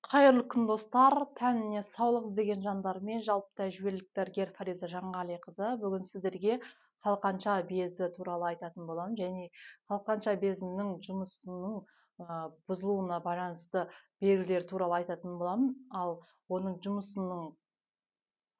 Қайырлы күн, достар! Тәніне саулық іздеген жандар мен жалпы тәжірибелік дәрігер Фариза Жанғалиқызы бүгін сіздерге қалқанша безі туралы айтатын боламын және қалқанша безінің жұмысының бұзылуына байланысты белгілер туралы айтатын боламын. Ал оның жұмысының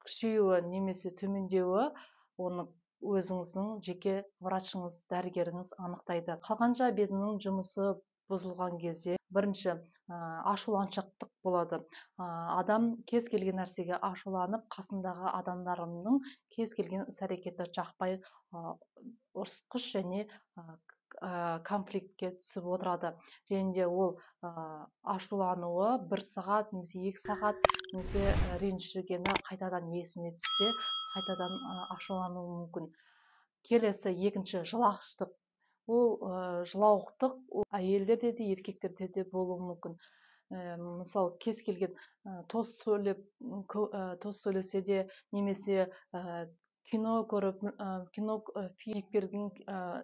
күшеюі немесе төмендеуі оны өзіңіздің жеке врачыңыз, дәрігеріңіз анықтайды. Қалқанша безінің жұмысы бұзылған кезде бірінші ашуланшақтық болады. Адам кез келген нәрсеге ашуланып, қасындағы адамдарының кез келген іс әрекеті жақпай, ұрысқыш және конфликтке түсіп отырады. Және де ол ашулануы 1 сағат немесе 2 сағат немесе ренжігені қайтадан есіне түссе, қайтадан ашулануы мүмкін. Келесі екінші жылағыштық. Ол жылауықтық әйелдерде де, еркектерде де болуы мүмкін. Мысалы, кез келген тост сөйлесе де, немесе кино көріп, кино кейіпкердің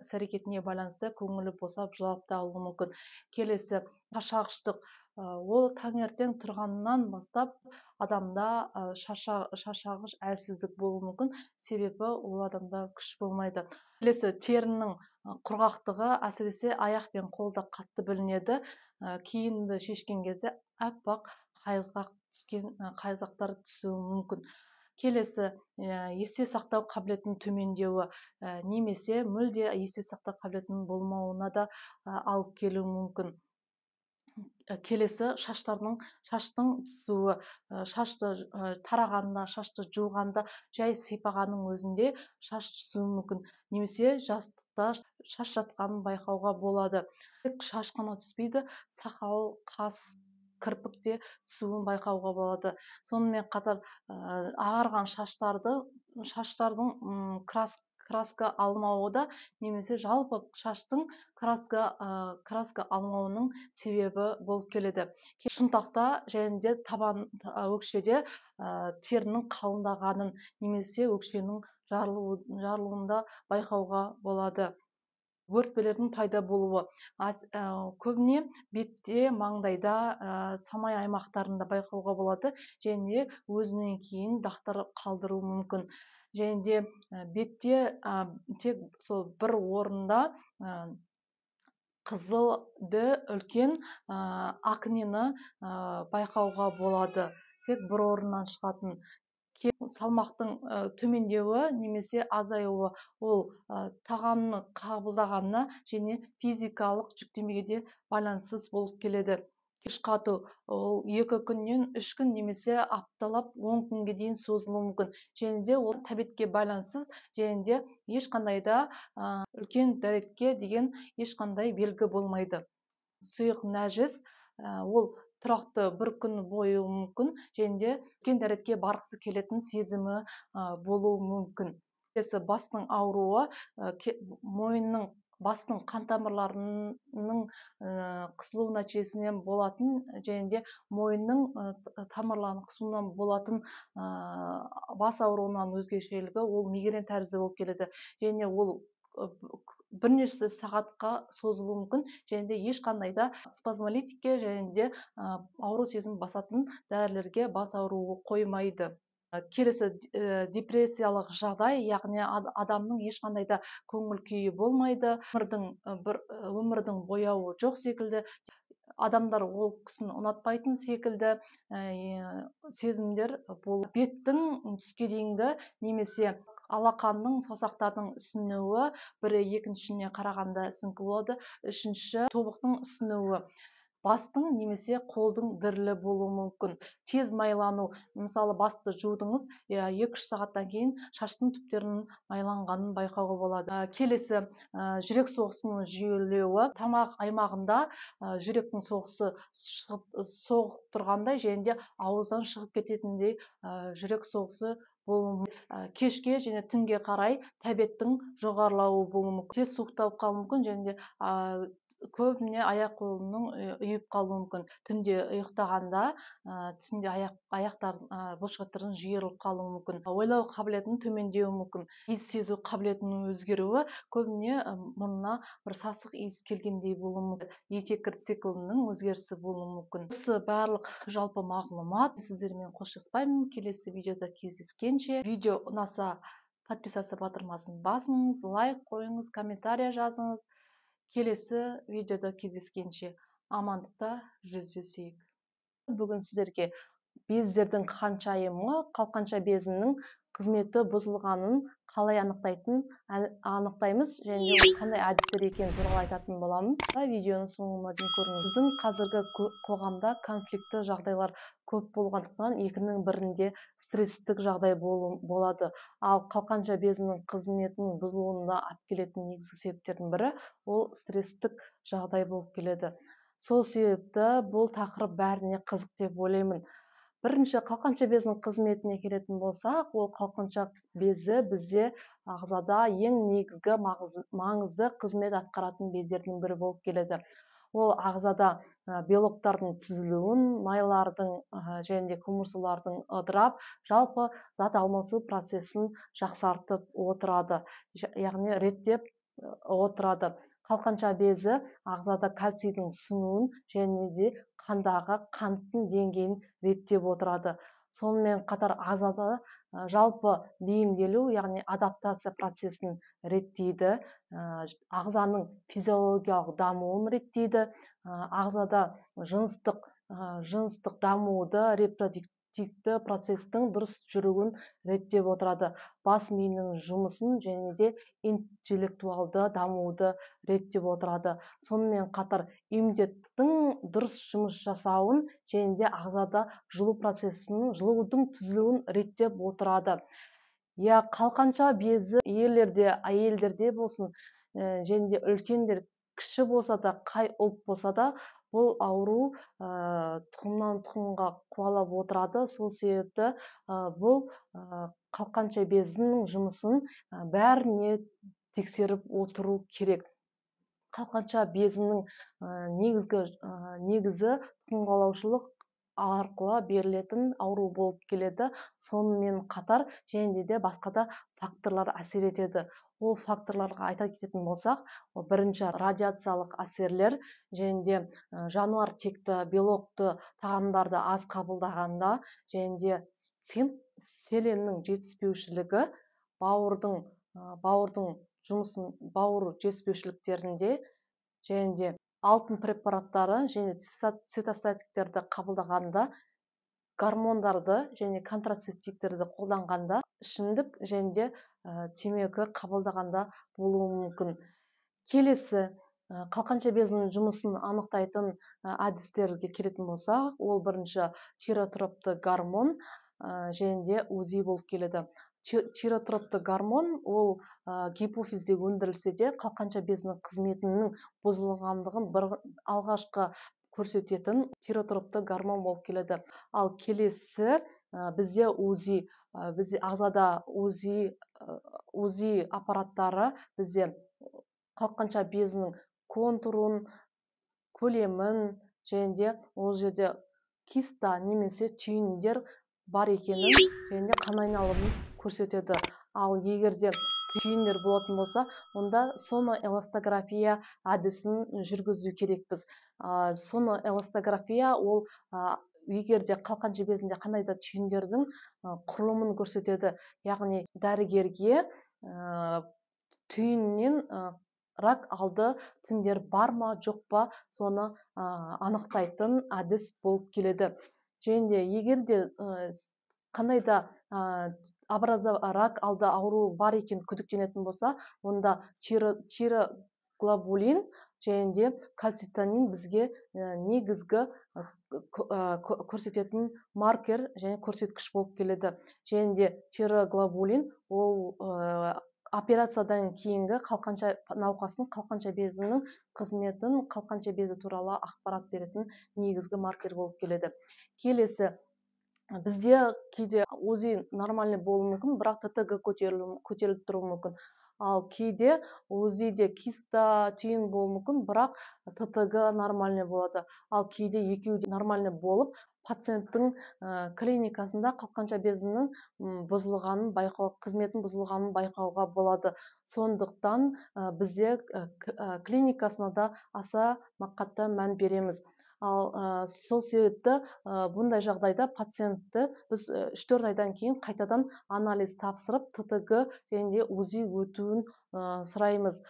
іс әрекетіне байланысты көңілі босап жылап та алуы мүмкін. Келесі шаршағыштық. Ол таңертең тұрғаннан бастап адамда шаршағыш әлсіздік болуы мүмкін, себебі ол адамда күш болмайды. Келесі терінің құрғақтығы, әсіресе аяқ пен қолда қатты білінеді. Киімді шешкен кезде аппақ қайызғақ түскен, қайызғақтар түсуі мүмкін. Келесі есте сақтау қабілетінің төмендеуі, немесе мүлде есте сақтау қабілетінің болмауына да алып келуі мүмкін. Келесі шаштың түсуі, шашты тарағанда, шашты жуғанда, жай сипағанның өзінде шаш түсуі мүмкін, немесе жастықта шаш жатқанын байқауға болады. Тек шаш қана түспейді, сақал, қас, кірпік те түсуін байқауға болады. Сонымен қатар, ағарған шаштардың краска алмауы да, немесе жалпы шаштың краска алмауының себебі болып келеді. Шынтақта және де табан, өкшеде терінің қалыңдағанын немесе өкшенің жарылуында байқауға болады. Бөртпелердің пайда болуы көбіне бетте, маңдайда, самай аймақтарында байқауға болады және өзінен кейін дақтар қалдыруы мүмкін. Және де бетте тек сол бір орында қызылды үлкен акнені байқауға болады. Тек бір орыннан шығатын. Салмақтың төмендеуі немесе азаюы ол тағамны қабылдағанына және физикалық жүктемеге де байланыссыз болып келеді. Кеш қату ол 2 күннен 3 күн немесе апталап 10 күнге дейін созылуы мүмкін. Және де ол тәбетке байланыссыз және де ешқандай да үлкен дәретке деген ешқандай белгі болмайды. Сұйық нәжіс ол тұрақты бір күн бойы мүмкін және де үлкен дәретке барғысы келетін сезімі болуы мүмкін. Келесі бастың ауруы, мойынның, бастың қан тамырларының қысылу нәтижесінен болатын және де мойынның тамырларының қысылуынан болатын бас ауруынан өзгешелігі ол мигрен тәрізді болып келеді және ол бірнеше сағатқа созылуы мүмкін және де ешқандай да спазмолитикке және де ауру сезім басатын дәрілерге бас ауруы қоймайды. Келесі депрессиялық жағдай, яғни адамның ешқандай да көңіл күйі болмайды, өмірдің бояуы жоқ секілді, адамдар ол кісіні ұнатпайтын секілді сезімдер бол. Беттің түске дейінгі немесе алақанның, саусақтардың ісінуі бірі екіншісіне қарағанда ісіңкі болады, үшінші тобықтың ісінуі, бастың немесе қолдың дірілі болуы мүмкін. Тез майлану, мысалы басты жудыңыз, екі-үш сағаттан кейін шаштың түптерінің майланғанын байқауға болады. Келесі жүрек соғысының жиілеуі, тамақ аймағында жүректің соғысы соғып тұрғандай және де ауыздан шығып кететіндей жүрек соғысы болуы мүмкін. Кешке және түнге қарай тәбеттің жоғарылауы болуы мүмкін. Тез суықталып қалуы мүмкін және де Көбіне аяқ қолының ұйып қалуы мүмкін. Түнде ұйықтағанда, түнде аяқтар, бұлшықеттердің жиырылып қалуы мүмкін. Ойлау қабілетінің төмендеуі мүмкін. Иіс сезу қабілетінің өзгеруі, көбіне мұрнына бір сасық иіс келгендей болуы мүмкін. Етеккір циклінің өзгерісі болуы мүмкін. Осы барлық жалпы мағлұмат. Сіздермен қоштаспаймын. Келесі видеода кездескенше. Видео ұнаса, подписаться батырмасын басыңыз, лайк қойыңыз, комментария жазыңыз. Келесі видеода кездескенше амандықта жүздесейік. Бүгін сіздерге бездердің қаншайымы, қалқанша безінің қызметі бұзылғанын қалай анықтаймыз және ол қандай әдістер екені туралы айтатын боламын. Видеоның соңына дейін көріңіз. Біздің қазіргі қоғамда конфликтті жағдайлар көп болғандықтан екінің бірінде стресстік жағдай болады. Ал қалқанша безінің қызметінің бұзылуына алып келетін негізгі себептердің бірі ол стресстік жағдай болып келеді. Сол себепті бұл тақырып бәріне қызық деп ойлаймын. Бірінші, қалқанша безінің қызметіне келетін болсақ, ол қалқанша безі бізде ағзада ең негізгі маңызды қызмет атқаратын бездердің бірі болып келеді. Ол ағзада белоктардың түзілуін, майлардың және де көмірсулардың ыдырап, жалпы зат алмасу процесін жақсартып отырады, яғни реттеп отырады. Қалқанша безі ағзада кальцийдің сіңуін және де қандағы қанттың деңгейін реттеп отырады. Сонымен қатар ағзада жалпы бейімделу, яғни адаптация процесін реттейді, ағзаның физиологиялық дамуын реттейді, ағзада жыныстық дамуды, репродуктивті процестің дұрыс жүруін реттеп отырады, бас миының жұмысын және де интеллектуалды дамуды реттеп отырады. Сонымен қатар иммунитеттің дұрыс жұмыс жасауын және де ағзада жылу процесінің, жылудың түзілуін реттеп отырады. Қалқанша безі ерлерде, әйелдерде болсын, және де үлкендер, кіші болса да, қай ұлт болса да, бұл ауру тұқымнан тұқымға қуалап отырады. Сол себепті бұл қалқанша безінің жұмысын бәріне тексеріп отыру керек. Қалқанша безінің негізі тұқым қуалаушылық арқылы берілетін ауру болып келеді. Сонымен қатар және де басқа да факторлар әсер етеді. Ол факторларға айта кететін болсақ, ол бірінші радиациялық әсерлер және де жануар текті белокты тағамдарды аз қабылдағанда және де цинк, селеннің жетіспеушілігі, бауырдың жұмысын, бауыр жетіспеушіліктерінде және де алтын препараттары және цитостатиктерді қабылдағанда, гормондарды және контрацептивтерді қолданғанда, ішімдік және де темекі қабылдағанда болуы мүмкін. Келесі, қалқанша безінің жұмысын анықтайтын әдістерге келетін болсақ, ол бірінші тиротропты гормон және де УЗИ болып келеді. Тиротропты гормон ол гипофизде өндірілсе де, қалқанша безінің қызметінің бұзылғандығын бір алғашқы көрсететін тиротропты гормон болып келеді. Ал келесі, бізде УЗИ, бізде ағзада УЗИ аппараттары бізде қалқанша безінің контурын, көлемін және де ол жерде киста немесе түйіндер бар екенін және де қан айналымын көрсетеді. Ал егер де түйіндер болатын болса, онда соноэластография әдісін жүргізу керекпіз. Соноэластография ол, егер де қалқанша безінде қандай да түйіндердің құрылымын көрсетеді, яғни дәрігерге түйіннен рак алды тіндер бар ма, жоқ па, соны анықтайтын әдіс болып келеді. Және де егер де қандай да рак алды ауру бар екен күдіктенетін болса, онда тироглобулин және де кальцитонин бізге негізгі көрсететін маркер және көрсеткіш болып келеді. Және де тироглобулин ол операциядан кейінгі қалқанша науқастың қалқанша безінің қызметін, қалқанша безі туралы ақпарат беретін негізгі маркер болып келеді. Келесі, бізде кейде УЗИ нормальный болуы мүмкін, бірақ ТТГ көтеріліп тұруы мүмкін. Ал кейде УЗИде киста, түйін болуы мүмкін, бірақ ТТГ нормальный болады. Ал кейде екеуі де нормальный болып, пациенттің клиникасында қалқанша безінің бұзылғанын байқау, қызметін бұзылғанын байқауға болады. Сондықтан бізде клиникасына да аса қатты мән береміз. Ал сол себепті бұндай жағдайда пациентті біз 3-4 айдан кейін қайтадан анализ тапсырып, ТТГ және де УЗИ өтуін сұраймыз.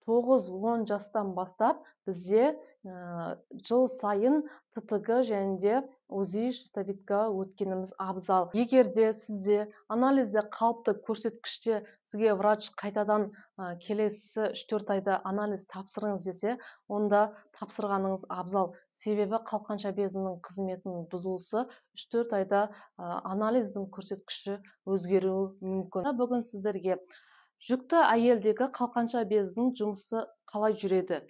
9-10 жастан бастап бізде жыл сайын ТТГ және де УЗИ щитовидка өткеніміз абзал. Егер де сізде анализде қалыпты көрсеткіште сізге врач қайтадан келесі 3-4 айда анализ тапсырыңыз десе, онда тапсырғаныңыз абзал. Себебі қалқанша безінің қызметінің бұзылысы 3-4 айда анализдің көрсеткіші өзгеруі мүмкін. Бүгін сіздерге жүкті әйелдегі қалқанша безінің жұмысы қалай жүреді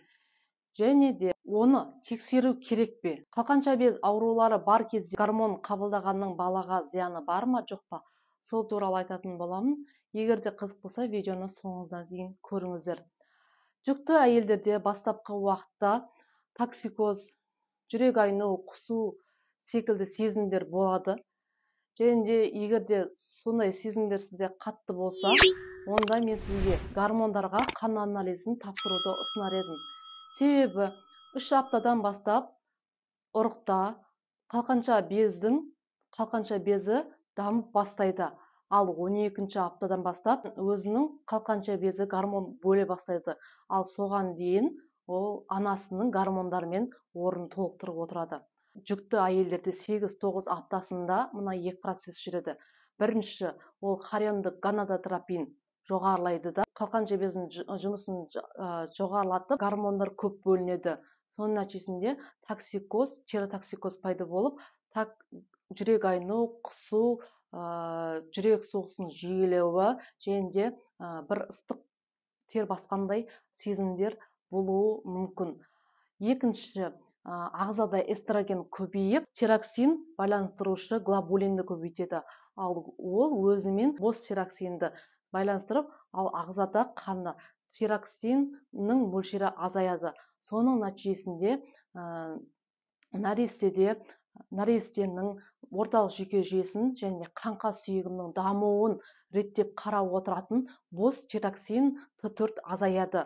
және де оны тексеру керек пе? Қалқанша без аурулары бар кезде гормон қабылдағанның балаға зияны бар ма, жоқ па? Сол туралы айтатын боламын. Егер де қызық болса, видеоны соңына дейін көріңіздер. Жүкті әйелдерде бастапқы уақытта токсикоз, жүрек айну, құсу секілді сезімдер болады. Және де егер де сондай сезімдер сізде қатты болса, онда мен сізге гормондарға қан анализін тапсыруды ұсынар едім. Себебі 3 аптадан бастап ұрықта қалқанша безі дамып бастайды. Ал 12 аптадан бастап өзінің қалқанша безі гормон бөле бастайды. Ал соған дейін ол анасының гормондарымен орнын толықтырып отырады. Жүкті әйелдерде 8-9 аптасында мына екі процесс жүреді. Бірінші, ол хориондық гонадотропин жоғарылайды да, қалқанша безінің жұмысын жоғарылатып, гормондар көп бөлінеді. Соның нәтижесінде токсикоз, тиротоксикоз пайда болып, жүрек айну, құсу, жүрек соғысының жиілеуі және де бір ыстық тер басқандай сезімдер болуы мүмкін. Екінші, ағзада эстроген көбейіп, тироксин байланыстырушы глобулинді көбейтеді. Ал ол өзімен бос тироксинді байланыстырып, ал ағзада қанды тироксиннің мөлшері азаяды. Соның нәтижесінде нәрестенің орталық жүйке жүйесін және қаңқа сүйегінің дамуын реттеп қарап отыратын бос тироксин Т4 азаяды.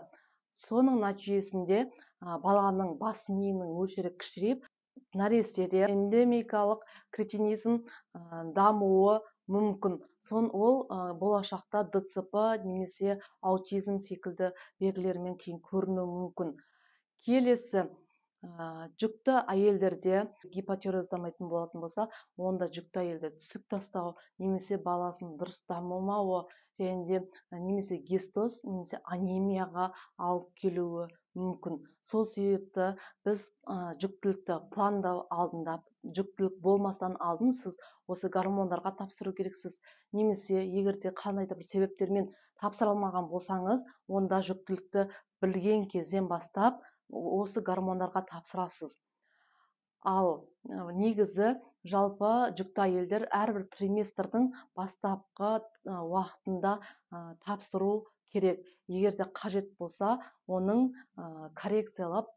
Соның нәтижесінде баланың бас миының мөлшері кішірейіп, нәрестеде эндемикалық кретинизм дамуы мүмкін. Сон ол болашақта ДЦП немесе аутизм секілді белгілермен кейін көрінуі мүмкін. Келесі, жүкті әйелдерде гипотиреоз дамайтын болатын болса, онда жүкті әйелде түсік тастау немесе баласының дұрыс дамымауы және де немесе гестоз немесе анемияға алып келуі мүмкін. Сол себепті біз жүктілікті пландау алдында, жүктілік болмастан алдын сіз осы гормондарға тапсыру керексіз. Немесе егер де қандай да бір себептермен тапсыра алмаған болсаңыз, онда жүктілікті білген кезден бастап осы гормондарға тапсырасыз. Ал негізі жалпы жүкті әйелдер әрбір триместрдің бастапқы уақытында тапсыру керек. Егер де қажет болса, оның коррекциялап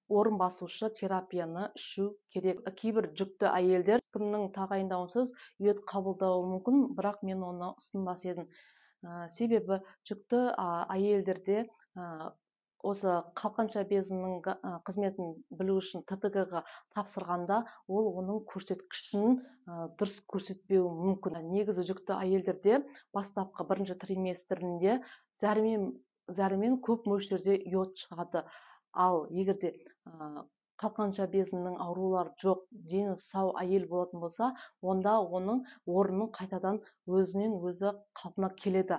орын басушы терапияны ішу керек. Кейбір жүкті әйелдер кімнің тағайындауынсыз йод қабылдауы мүмкін, бірақ мен оны ұсынбас едім. Себебі жүкті әйелдерде осы қалқанша безінің қызметін білу үшін ТТГ-ға тапсырғанда ол оның көрсеткішін дұрыс көрсетпеуі мүмкін. Негізі жүкті әйелдерде бастапқы бірінші триместрінде зәрмен көп мөлшерде йод шығады. Ал егер де қалқанша безінің аурулары жоқ, дені сау әйел болатын болса, онда оның орнын қайтадан өзінен өзі қалпына келеді.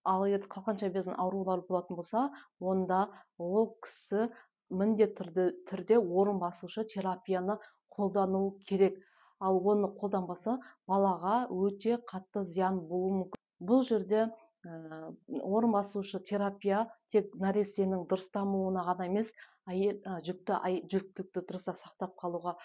Ал егер қалқанша безінің аурулары болатын болса, онда ол кісі міндетті түрде орын басушы терапияны қолдану керек. Ал оны қолданбаса, балаға өте қатты зиян болуы мүмкін. Бұл жерде орын басушы терапия тек нәрестенің дұрыс дамуына ғана емес, әйел жүктілікті дұрыстап сақтап қалуға,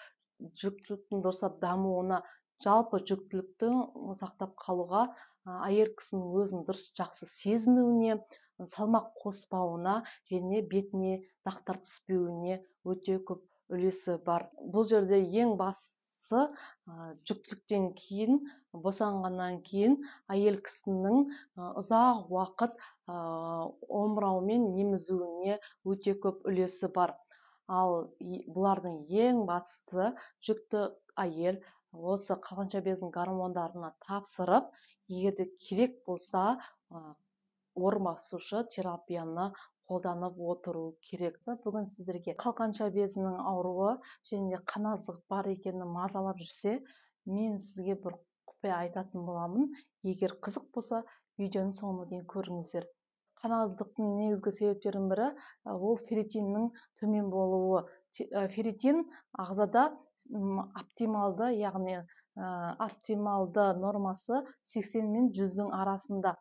жүктіліктің дұрыстап дамуына, жалпы жүктілікті сақтап қалуға Әйел кісінің өзін дұрыс жақсы сезінуіне, салмақ қоспауына және бетіне дақтар түспеуіне өте көп үлесі бар. Бұл жерде ең бастысы, жүктіліктен кейін, босанғаннан кейін әйел кісінің ұзақ уақыт омыраумен емізуіне өте көп үлесі бар. Ал бұлардың ең бастысы, жүкті әйел осы қалқанша безінің гормондарына тапсырып, егер де керек болса, ормасушы терапияны қолданып отыру керек. Бүгін сіздерге қалқанша безінің ауруы және де қаназдық бар екенін мазалап жүрсе, мен сізге бір құпия айтатын боламын. Егер қызық болса, видеоның соңына дейін көріңіздер. Қаназдықтың негізгі себептерінің бірі ол ферритиннің төмен болуы. Ферритин ағзада оптималды, яғни оптималды нормасы 80 мен 100-дің арасында.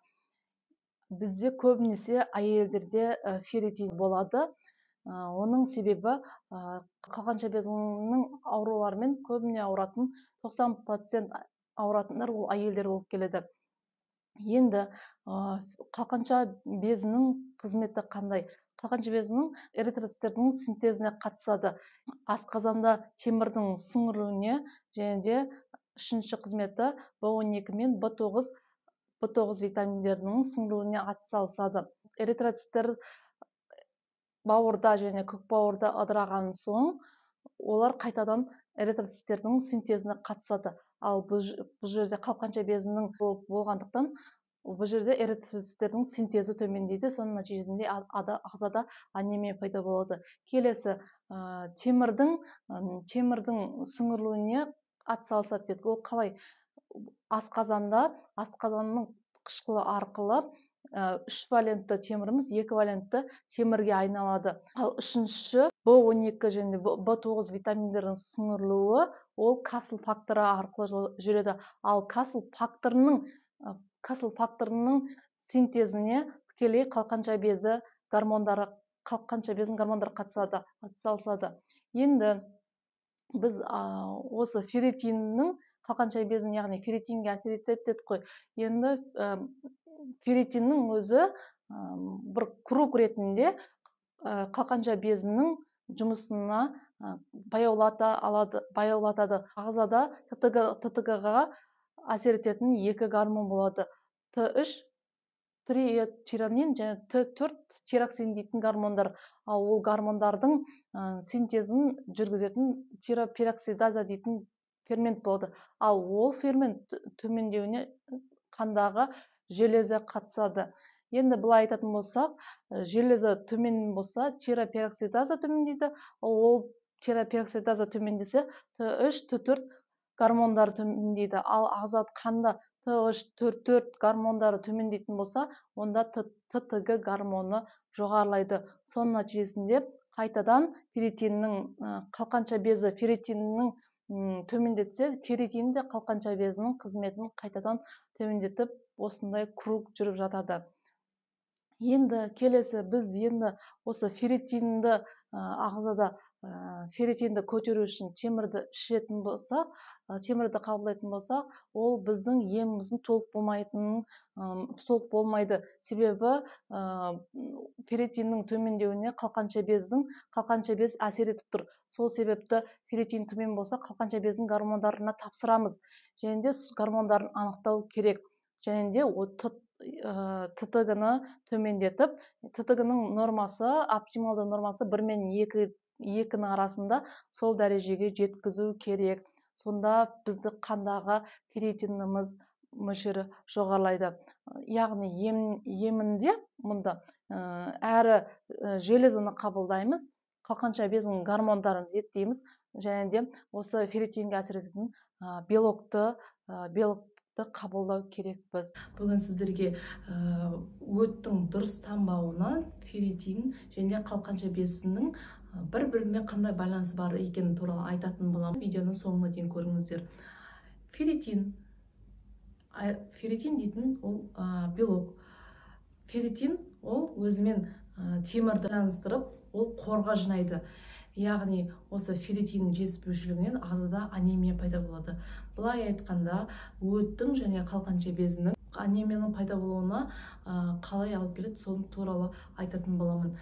Бізде көбінесе әйелдерде ферритин болады. Оның себебі қалқанша безінің ауруларымен көбіне ауыратын 90% ауыратындар ол әйелдер болып келеді. Енді қалқанша безінің қызметі қандай? Қалқанша безінің эритроциттердің синтезіне қатысады. Асқазанда темірдің сіңірілуіне және де үшінші қызметі B12 мен B9 витаминдерінің сіңірілуіне атсалысады. Эритроциттер бауырда және көкбауырда ыдыраған соң, олар қайтадан эритроциттердің синтезіне қатысады. Ал бұл жерде қалқанша безінің болғандықтан, бұл жерде эритроциттердің синтезі төмендейді, соның нәтижесінде ағзада анемия пайда болады. Келесі, темірдің сіңірілуіне атсалысады дедік. Ол қалай? Асқазанда, асқазанның қышқылы арқылы 3 валентті теміріміз 2 валентті темірге айналады. Ал үшінші B12 және B9 витаминдерінің сіңірілуі ол касл факторы арқылы жүреді. Ал касл факторының синтезіне тікелей қалқанша безі гормондары, қалқанша безінің гормондары қатысады, атсалысады. Енді біз осы ферритиннің қалқанша безінің, яғни ферритинге әсер етеді дедік қой. Енді ферритиннің өзі бір круг ретінде қалқанша безінің жұмысына баяулата алады, баяулатады. Ағзада ТТГ-ға әсер ететін екі гормон болады. Т3 триодтиронин және Т4 тироксин дейтін гормондар. Ал ол гормондардың синтезін жүргізетін тиропероксидаза дейтін фермент болады. Ал ол фермент төмендеуіне қандағы железі қатысады. Енді былай айтатын болсақ, железі төмен болса, тиропероксидаза төмендейді. Ол тиропероксидаза төмендесе, Т3, Т4 гормондары төмендейді. Ал ағза қанда Т3, Т4 гормондары төмендейтін болса, онда ТТГ гормоны жоғарылайды. Соның нәтижесінде қайтадан ферритиннің, қалқанша безі ферритиннің төмендетсе, ферритин де қалқанша безінің қызметін қайтадан төмендетіп, осындай круг жүріп жатады. Енді келесі біз енді осы ферритинді ағзада ферритинді көтеру үшін темірді ішетін болсақ, темірді қабылдайтын болсақ, ол біздің еміміздің толық болмайтынын, толық болмайды. Себебі ферритиннің төмендеуіне қалқанша без әсер етіп тұр. Сол себепті ферритин төмен болса, қалқанша бездің гормондарына тапсырамыз. Және де гормондарын анықтау керек. Және де ТТГ-ны төмендетіп, ТТГ-ның нормасы, оптималды нормасы 1 мен 2-нің арасында, сол дәрежеге жеткізу керек. Сонда бізді қандағы ферритиніміз мөлшері жоғарылайды. Яғни емінде мұнда әрі железіні қабылдаймыз, қалқанша безінің гормондарын реттейміз, және де осы ферритинге әсер ететін белокты қабылдау керекпіз. Бүгін сіздерге өттің дұрыс тамбауынан ферритин және қалқанша безінің бір-бірімен қандай байланысы бар екені туралы айтатын боламын. Видеоның соңына дейін көріңіздер. Ферритин дейтін ол белок. Ферритин ол өзімен темірді байланыстырып, ол қорға жинайды. Яғни осы ферритин жетіспеушілігінен ағзада анемия пайда болады. Былай айтқанда, өттің және қалқанша безінің Анемияның пайда болуына қалай алып келеді, сол туралы айтатын боламын.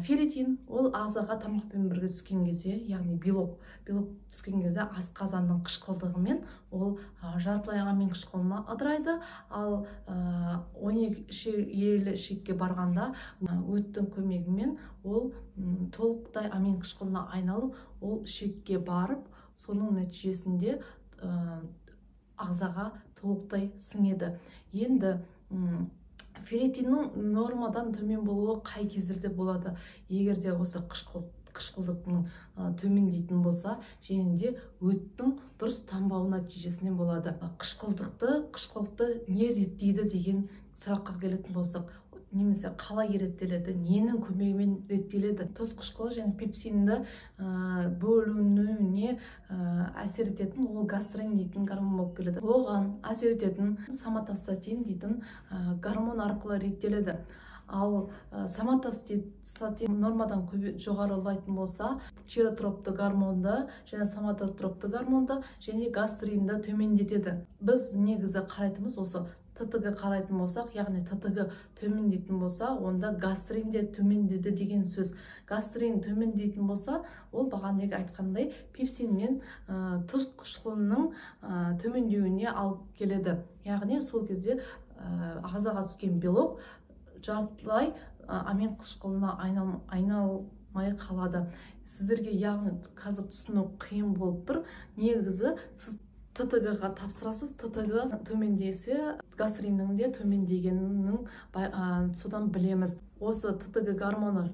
Ферритин ол ағзаға тамақпен бірге түскен кезде, яғни белок түскен кезде асқазанның қышқылдығымен ол жартылай амин қышқылына ыдырайды. Ал 12 елі ішекке барғанда өттің көмегімен ол толықтай амин қышқылына айналып, ол ішекке барып, соның нәтижесінде ағзаға толықтай сіңеді. Енді ферритиннің нормадан төмен болуы қай кездерде болады? Егер де осы қышқылдықтың төмендейтін болса, және де өттің дұрыс тамбауы нәтижесінен болады. Қышқылдықты не реттейді деген сұраққа келетін болсақ, немесе қалай реттеледі, ненің көмегімен реттеледі? Тұз қышқылы және пепсинді бөлінуіне әсер ететін ол гастрин дейтін гормон болып келеді. Оған әсер ететін соматостатин дейтін гормон арқылы реттеледі. Ал соматостатин нормадан жоғарылайтын болса, тиротропты гормонды және соматотропты гормонды және гастринді төмендетеді. Біз негізі қарайтынымыз осы ТТГ қарайтын болсақ, яғни ТТГ төмендейтін болса, онда гастрин де төмендеді деген сөз. Гастрин төмендейтін болса, ол бағанағы айтқандай пепсин мен тұз қышқылының төмендеуіне алып келеді. Яғни сол кезде ағзаға түскен белок жартылай амин қышқылына айналмай қалады. Сіздерге яғни қазір түсіну қиын болып тұр. Негізі сіз ТТГ-ға тапсырасыз, ТТГ төмендесе, гастриннің де төмендегенінің содан білеміз. Осы ТТГ гормоны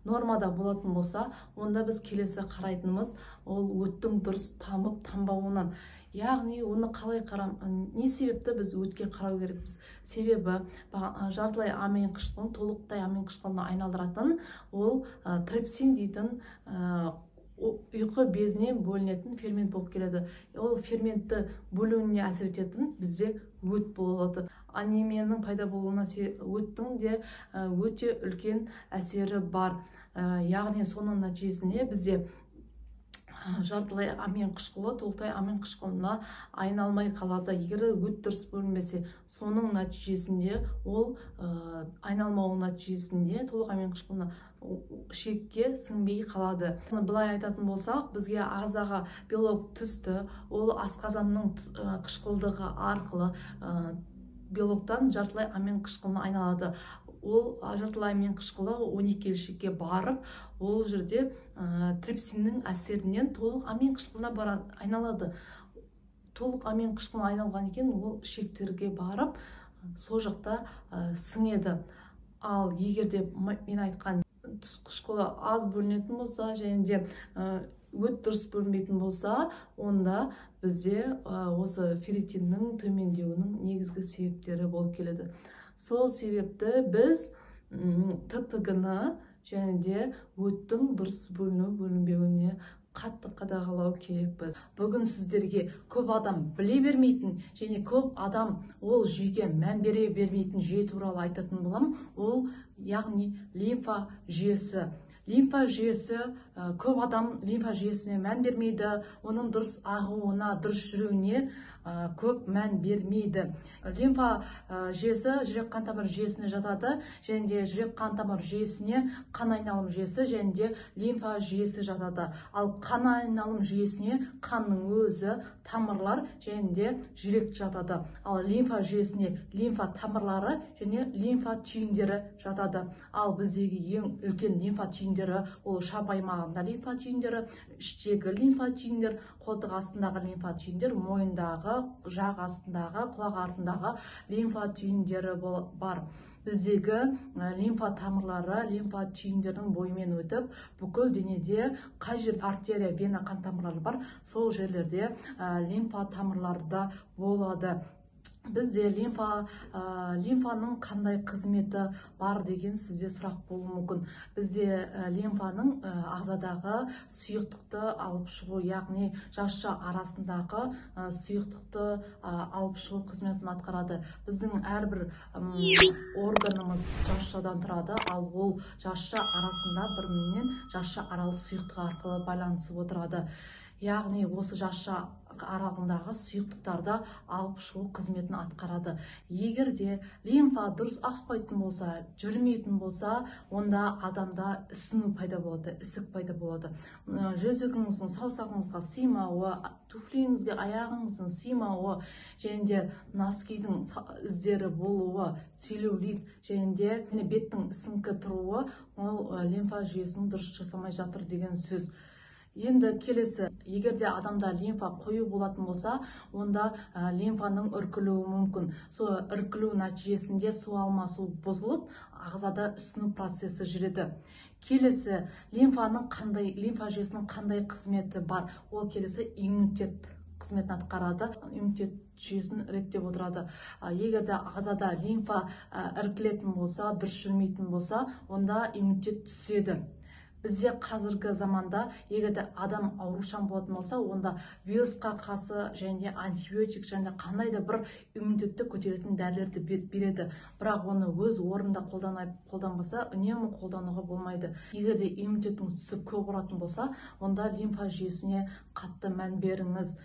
нормада болатын болса, онда біз келесі қарайтынымыз ол өттің дұрыс тамып тамбауынан. Яғни оны қалай не себепті біз өтке қарау керекпіз? Себебі жартылай амин қышқылын толықтай амин қышқылына айналдыратын ол трипсин дейтін ұйқы безінен бөлінетін фермент болып келеді. Ол ферментті бөлуіне әсер ететін бізде өт болады. Анемияның пайда болуына өттің де өте үлкен әсері бар. Яғни соның нәтижесінде бізде жартылай амин қышқылы толықтай амин қышқылына айналмай қалады. Егер өт дұрыс бөлінбесе, соның нәтижесінде ол айналмауы нәтижесінде толық амин қышқылына ішекке сіңбей қалады. Былай айтатын болсақ, бізге ағзаға белок түсті, ол асқазанның қышқылдығы арқылы белоктан жартылай амин қышқылына айналады. Ол жартылай амин қышқылы 12 ішекке барып, ол жерде трипсиннің әсерінен толық амин қышқылына айналады. Толық амин қышқылына айналған екен, ол ішектерге барып, сол жақта сіңеді. Ал егер де мен айтқан тұз қышқылы аз бөлінетін болса, және де өт дұрыс бөлінбейтін болса, онда бізде осы ферритиннің төмендеуінің негізгі себептері болып келеді. Сол себепті біз ТТГ-ны және де өттің дұрыс бөліну бөлінбеуіне қатты қадағалау керекпіз. Бүгін сіздерге көп адам біле бермейтін және көп адам ол жүйеге мән бере бермейтін жүйе туралы айтатын боламын. Ол яғни лимфа жүйесі. Лимфа жүйесі, көп адам лимфа жүйесіне мән бермейді, оның дұрыс ағуына, дұрыс жүруіне көп мән бермейді. Лимфа жүйесі жүрек қан тамыр жүйесіне жатады, және де жүрек қан тамыр жүйесіне қан айналым жүйесі және де лимфа жүйесі жатады. Ал қан айналым жүйесіне қанның өзі, тамырлар және де жүрек жатады. Ал лимфа жүйесіне лимфа тамырлары және лимфа түйіндері жатады. Ал біздегі ең үлкен лимфа түйіндері ол шап аймағында лимфа түйіндері, іштегі лимфа түйіндер, қолтық астындағы лимфа түйіндер, мойындағы, жақ астындағы, құлақ артындағы лимфа түйіндері бар. Біздегі лимфа тамырлары лимфа түйіндерінің бойымен өтіп, бүкіл денеде қай жерде артерия, вена, қан тамырлары бар, сол жерлерде лимфа тамырлары да болады. Бізде лимфаның қандай қызметі бар деген сізде сұрақ болуы мүмкін. Бізде лимфаның ағзадағы сұйықтықты алып шығу, яғни жасша арасындағы сұйықтықты алып шығу қызметін атқарады. Біздің әрбір органымыз жасшадан тұрады, ал ол жасша арасында бір-бірінен жасша аралық сұйықтық арқылы байланысып отырады. Яғни осы жасша аралығындағы сұйықтықтарды алып шығу қызметін атқарады. Егер де лимфа дұрыс ақпайтын болса, жүрмейтін болса, онда адамда ісіну пайда болады, ісік пайда болады. Жүзігіңіздің саусағыңызға сыймауы, туфлиіңізге аяғыңыздың сыймауы, және де носкидің іздері болуы, целлюлит, және де беттің ісіңкі тұруы, ол лимфа жүйесінің дұрыс жасамай жатыр деген сөз. Енді келесі, егер де адамда лимфа қою болатын болса, онда лимфаның іркілуі мүмкін. Сол іркілу нәтижесінде су алмасу бұзылып, ағзада ісіну процесі жүреді. Келесі, лимфа жүйесінің қандай қызметі бар? Ол келесі иммунитет қызметін атқарады, иммунитет жүйесін реттеп отырады. Егер де ағзада лимфа іркілетін болса, дұрыс жүрмейтін болса, онда иммунитет түседі. Бізде қазіргі заманда егер де адам аурушаң болатын болса, онда вирусқа қарсы және антибиотик және қандай да бір иммунитетті көтеретін дәрілерді береді. Бірақ оны өз орнында қолданбаса, үнемі қолдануға болмайды. Егер де иммунитеттің түсіп көп ұратын болса, онда лимфа жүйесіне қатты мән беріңіз.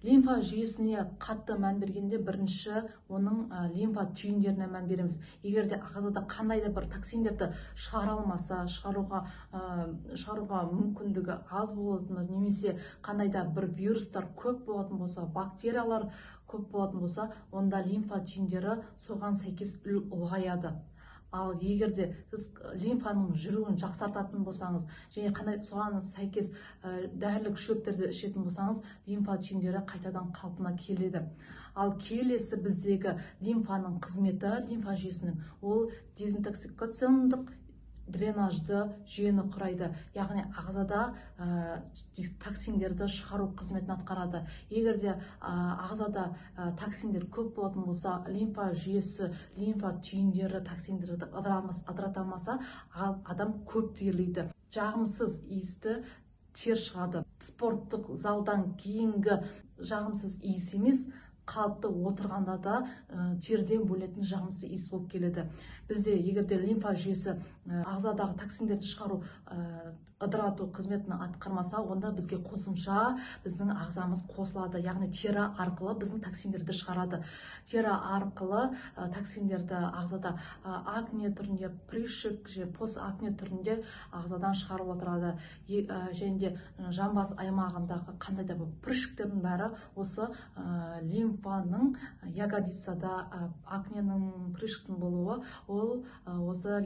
Лимфа жүйесіне қатты мән бергенде бірінші оның лимфа түйіндеріне мән береміз. Егер де ағзада қандай да бір токсиндерді шығара алмаса, шығаруға мүмкіндігі аз болатын, немесе қандай да бір вирустар көп болатын болса, бактериялар көп болатын болса, онда лимфа түйіндері соған сәйкес ұлғаяды. Ал егер де сіз лимфаның жүруін жақсартатын болсаңыз, және қандай соған сәйкес дәрілік шөптерді ішетін болсаңыз, лимфа түйіндері қайтадан қалпына келеді. Ал келесі біздегі лимфаның қызметі, лимфа жүйесінің, ол дезинтоксикациондық дренажды жүйені құрайды. Яғни ағзада токсиндерді шығару қызметін атқарады. Егер де ағзада токсиндер көп болатын болса, лимфа жүйесі, лимфа түйіндері токсиндерді ыдырата алмаса, адам көп терлейді. Жағымсыз иісті тер шығады. Спорттық залдан кейінгі жағымсыз иіс емес, қалыпты отырғанда да терден бөлетін жағымсыз иіс болып келеді. Бізде егер де лимфа жүйесі ағзадағы токсиндерді шығару, ыдырату қызметін атқармаса, онда бізге қосымша біздің ағзамыз қосылады. Яғни тері арқылы біздің токсиндерді шығарады. Тері арқылы токсиндерді ағзада акне түрінде, прыщик, постакне түрінде ағзадан шығарып отырады. Және де жамбас аймағындағы қандай да бір прыщиктердің бәрі осы лимфаның ягодицада акненің, прыщиктің болуы, ол осы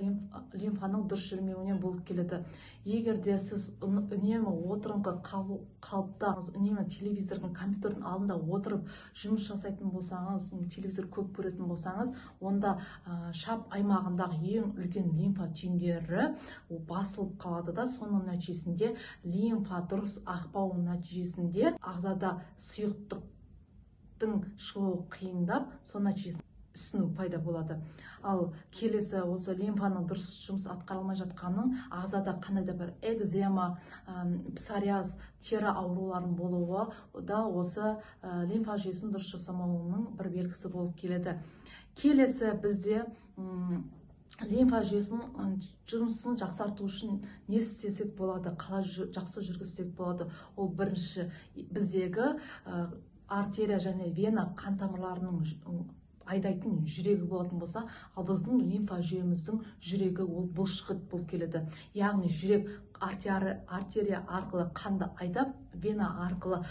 лимфаның дұрыс жүрмеуінен болып келеді. Егер де сіз үнемі отырыңқы қалыпта, үнемі телевизордың, компьютердің алдында отырып жұмыс жасайтын болсаңыз, телевизор көп көретін болсаңыз, онда шап аймағындағы ең үлкен лимфа түйіндері басылып қалады да, соның нәтижесінде лимфа дұрыс ақпауының нәтижесінде ағзада сұйықтықтың шығуы қиындап, соның нәтижесінде ісіну пайда болады. Ал келесі осы лимфаның дұрыс жұмыс атқарылмай жатқанын ағзада қандай да бір экзема, псориаз, тері ауруларының болуы да осы лимфа жүйесін дұрыс жасамауының бір белгісі болып келеді. Келесі бізде лимфа жүйесінің жұмысын жақсарту үшін не істесек болады, қалай жақсы жүргізсек болады? Ол бірінші біздегі артерия және вена қан тамырларының айдайтын жүрегі болатын болса, ал біздің лимфа жүйеміздің жүрегі ол бұлшықет болып келеді. Яғни жүрек артерия арқылы қанды айдап, вена арқылы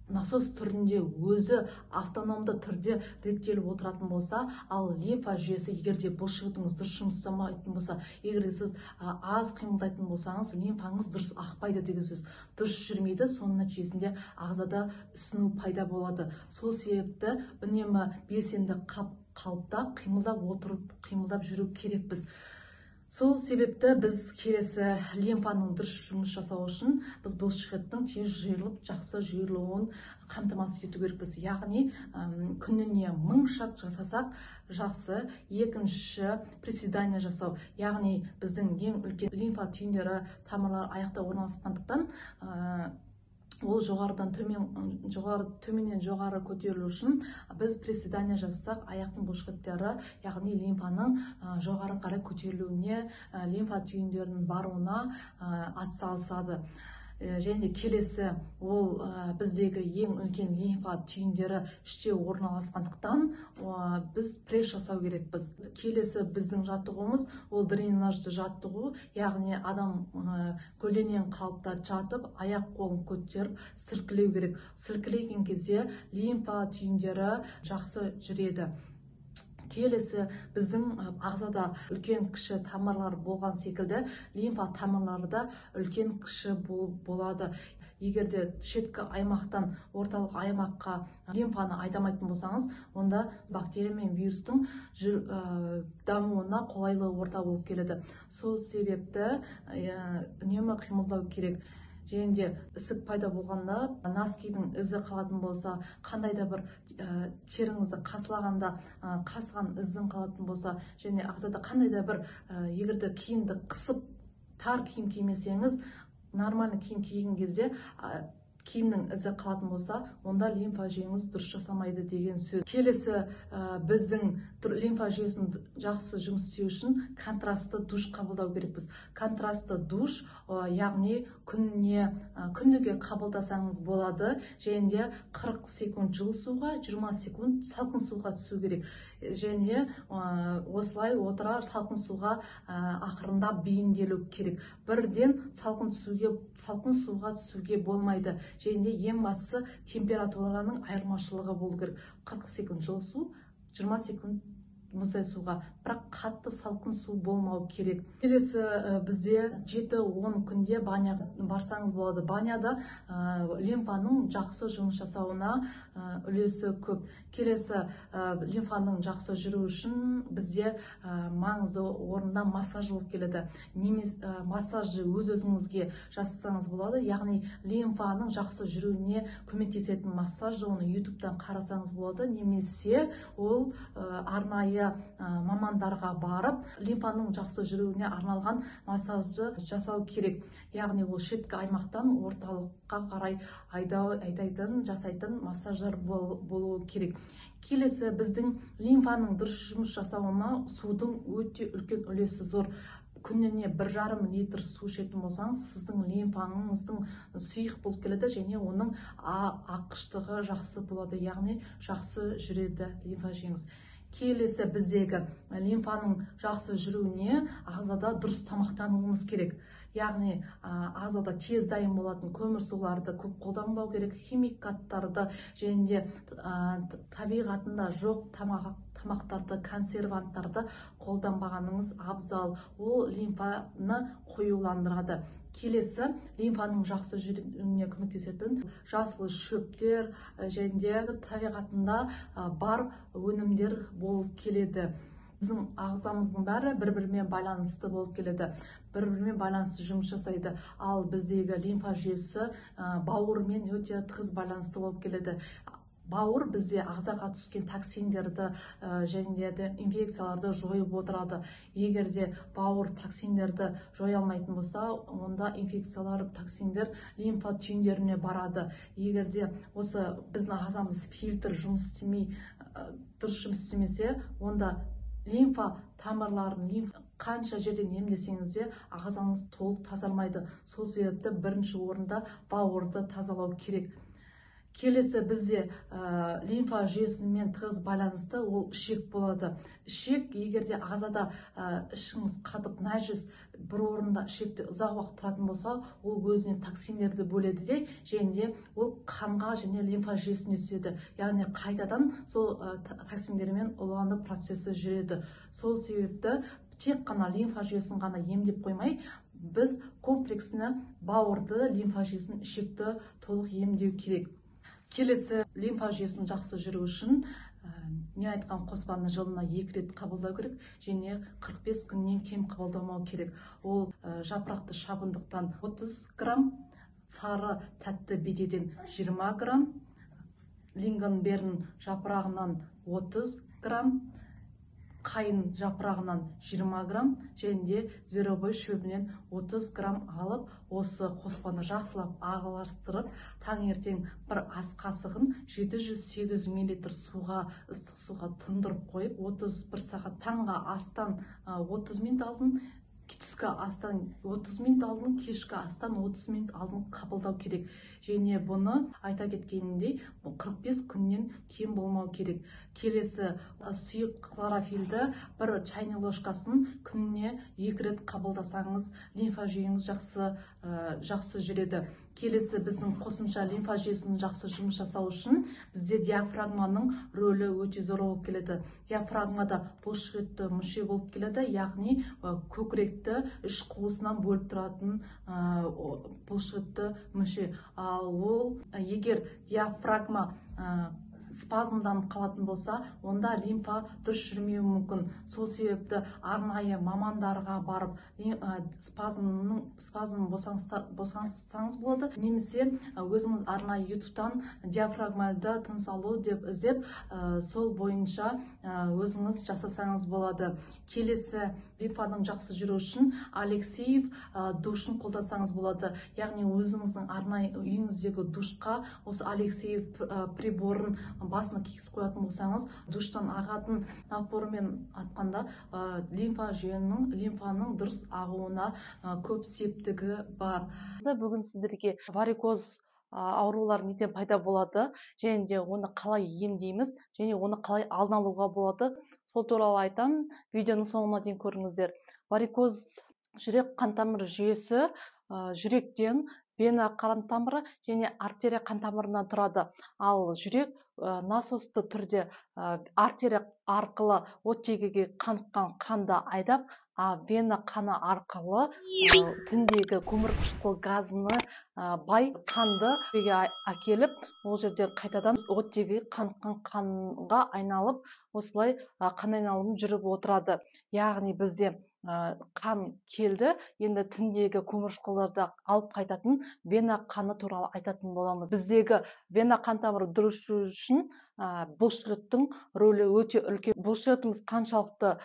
насос түрінде өзі автономды түрде реттеліп отыратын болса, ал лимфа жүйесі егер де бұлшықетіңіз дұрыс жұмыс жасамайтын болса, егер де сіз аз қимылдайтын болсаңыз, лимфаңыз дұрыс ақпайды деген сөз, дұрыс жүрмейді, соның нәтижесінде ағзада ісіну пайда болады. Сол себепті үнемі белсенді қалыпта қимылдап отырып, қимылдап жүру керекпіз. Сол себепті біз келесі лимфаның дұрыс жұмыс жасауы үшін біз бұлшықеттің тез жиырылып, жақсы жиырылуын қамтамасыз ету керекпіз. Яғни күніне 1000 шаг жасасақ жақсы. Екінші, приседание жасау. Яғни біздің ең үлкен лимфа түйіндері, тамырлар аяқта орналасқандықтан, ол жоғарыдан төмен, жоғары, төменнен жоғары көтерілу үшін біз приседание жасасақ, аяқтың бұлшықеттері, яғни лимфаның жоғары қарай көтерілуіне, лимфа түйіндерінің баруына атсалысады. Және келесі ол біздегі ең үлкен лимфа түйіндері іште орналасқандықтан, біз пресс жасау керекпіз. Келесі біздің жаттығуымыз ол дренажды жаттығу, яғни адам көлденең қалыпта жатып, аяқ қолын көтеріп сілкілеу керек. Сілкілеген кезде лимфа түйіндері жақсы жүреді. Келесі біздің ағзада үлкен кіші тамырлар болған секілді, лимфа тамырлары да үлкен кіші болады. Егер де шеткі аймақтан орталық аймаққа лимфаны айдамайтын болсаңыз, онда бактерия мен вирустың дамуына қолайлы орта болып келеді. Сол себепті үнемі қимылдау керек. Және де ісік пайда болғанда, носкидің ізі қалатын болса, қандай да бір теріңізді қасылағанда қасыған іздің қалатын болса, және ағзада қандай да бір, егер де киімді қысып тар киім кимесеңіз, нормальный киім киген кезде киімнің ізі қалатын болса, онда лимфа жүйеңіз дұрыс жасамайды деген сөз. Келесі біздің лимфа жүйесін жақсы жұмыс істеу үшін контрастты душ қабылдау керекпіз. Контрастты душ, яғни күніге қабылдасаңыз болады, және де 40 секунд жылы суға, 20 секунд салқын суға түсу керек. Және осылай отыра салқын суға ақырындап бейімделу керек. Бірден салқын суға түсуге болмайды. Және де ең бастысы температураның айырмашылығы болу керек. 40 секунд жылы су, 20 секунд мұздай суға, бірақ қатты салқын су болмау керек. Келесі бізде 7-10 күнде баняға барсаңыз болады. Баняда лимфаның жақсы жұмыс жасауына үлесі көп. Келесі лимфаның жақсы жүру үшін бізде маңызды орында массаж болып келеді. Немесе массажды өз-өзіңізге жасасаңыз болады, яғни лимфаның жақсы жүруіне көмектесетін массаж, оны YouTube-тан қарасаңыз болады, немесе ол арнайы мамандарға барып лимфаның жақсы жүруіне арналған массажды жасау керек. Яғни ол шеткі аймақтан орталыққа қарай айдайтын, жасайтын массаждар болуы керек. Келесі біздің лимфаның дұрыс жұмыс жасауына судың өте үлкен үлесі зор. Күніне 1,5 литр су ішетін болсаңыз, сіздің лимфаңыздың сұйық болып келеді және оның аққыштығы жақсы болады, яғни жақсы жүреді лимфа жүйеңіз. Келесі біздегі лимфаның жақсы жүруіне ағзада дұрыс тамақтануымыз керек. Яғни ағзада тез дайын болатын көмірсуларды көп қолданбау керек, химикаттарды және де табиғатында жоқ тамақтарды, консерванттарды қолданбағаныңыз абзал. Ол лимфаны қоюландырады. Келесі лимфаның жақсы жүруіне көмектесетін жасыл шөптер және де табиғатында бар өнімдер болып келеді. Біздің ағзамыздың бәрі бір-бірімен байланысты болып келеді, бір-бірімен байланысты жұмыс жасайды. Ал біздегі лимфа жүйесі бауырмен өте тығыз байланысты болып келеді. Бауыр бізде ағзаға түскен токсиндерді және де инфекцияларды жойып отырады. Егер де бауыр токсиндерді жоя алмайтын болса, онда инфекциялар, токсиндер лимфа түйіндеріне барады. Егер де осы біздің ағзамыз фильтр жұмыс істемей, дұрыс жұмыс істемесе, онда лимфа тамырларын, лимфа қанша жерден емдесеңіз де ағзаңыз толық тазармайды. Сол себепті бірінші орында бауырды тазалау керек. Келесі бізде лимфа жүйесімен тығыз байланысты ол ішек болады. Ішек, егер де ағзада ішіңіз қатып, нәжіс бір орында ішекте ұзақ уақыт тұратын болса, ол өзіне токсиндерді бөледі де, және де ол қанға және лимфа жүйесіне түседі. Яғни қайтадан сол токсиндермен улану процесі жүреді. Сол себепті тек қана лимфа жүйесін ғана емдеп қоймай, біз комплексіні бауырды, лимфа жүйесін, ішекті толық емдеу керек. Келесі лимфа жүйесін жақсы жүру үшін мен айтқан қоспаны жылына 2 рет қабылдау керек және 45 күннен кем қабылдамау керек. Ол жапырақты шабындықтан 30 грамм, сары тәтті бедеден 20 грамм, лингонберн жапырағынан 30 грамм, қайын жапырағынан 20 грамм және де зверобой шөбінен 30 грамм алып, осы қоспаны жақсылап араластырып, таңертең бір ас қасығын 708 миллилитр суға, ыстық суға тұндырып қойып, 31 сағат таңға астан 30 минут алдын Түскі астан 30 минут алдын, кешкі астан 30 минут алдын қабылдау керек. Және бұны айта кеткенімдей, 45 күннен кем болмау керек. Келесі сұйық хлорофилді бір чайный ложкасын күніне 2 рет қабылдасаңыз, лимфа жүйеңіз жақсы жүреді. Келесі біздің қосымша лимфа жүйесінің жақсы жұмыс жасау үшін бізде диафрагманың рөлі өте зор болып келеді. Диафрагмада бұлшықетті мүше болып келеді, яғни көкіректі үш қуысынан бөліп тұратын бұлшықетті мүше. Ал ол егер диафрагма спазмданып қалатын болса, онда лимфа дұрыс жүрмеуі мүмкін. Сол себепті арнайы мамандарға барып спазм босансаңыз болады, немесе өзіңіз арнайы ютубтан диафрагмалды тыныс алу деп іздеп, сол бойынша өзіңіз жасасаңыз болады. Келесі лимфаның жақсы жүру үшін Алексеев душын қолдансаңыз болады. Яғни өзіңіздің арнайы үйіңіздегі душқа осы Алексеев приборын басына кигізіп қоятын болсаңыз, душтан ағатын напормен атқанда лимфа жүйенің, лимфаның дұрыс ағуына көп септігі бар. Бүгін сіздерге варикоз аурулар неден пайда болады және де оны қалай емдейміз және оны қалай алдын алуға болады, сол туралы айтамын. Видеоның соңына дейін көріңіздер. Варикоз жүрек қан тамыр жүйесі жүректен вена қан тамыры және артерия қан тамырынан тұрады. Ал жүрек насосты түрде артерия арқылы оттегіге қаныққан қанды айдап, вена қаны арқылы тіндегі көмірқышқыл газыны бай қанды әкеліп, ол жерде қайтадан оттегі қаныққан қанға айналып, осылай қан айналымы жүріп отырады. Яғни бізде қан келді, енді тіндегі көмірқышқылдарды алып қайтатын вена қаны туралы айтатын боламыз. Біздегі вена қан тамыры дұрыс жүру үшін бұлшықеттің рөлі өте үлкен. Бұлшықетіміз қаншалықты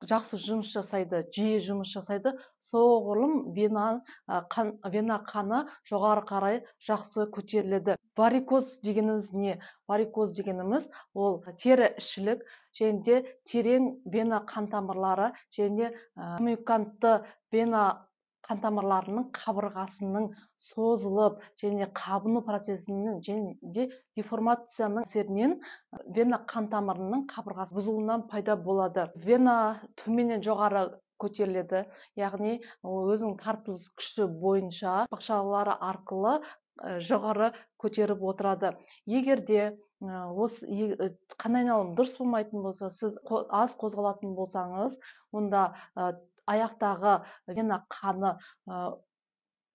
жақсы жұмыс жасайды, жиі жұмыс жасайды, соғұрлым вена қаны жоғары қарай жақсы көтеріледі. Варикоз дегеніміз не? Варикоз дегеніміз ол тері ішілік және де терең вена қан тамырлары және коммуникантты вена қан тамырларының қабырғасының созылып және қабыну процесінің және де деформацияның әсерінен вена қан тамырының қабырғасы бұзылуынан пайда болады. Вена төменнен жоғары көтеріледі, яғни өзінің тартылыс күші бойынша бақшалары арқылы жоғары көтеріп отырады. Егер де осы қан айналым дұрыс болмайтын болса, сіз аз қозғалатын болсаңыз, онда аяқтағы вена қаны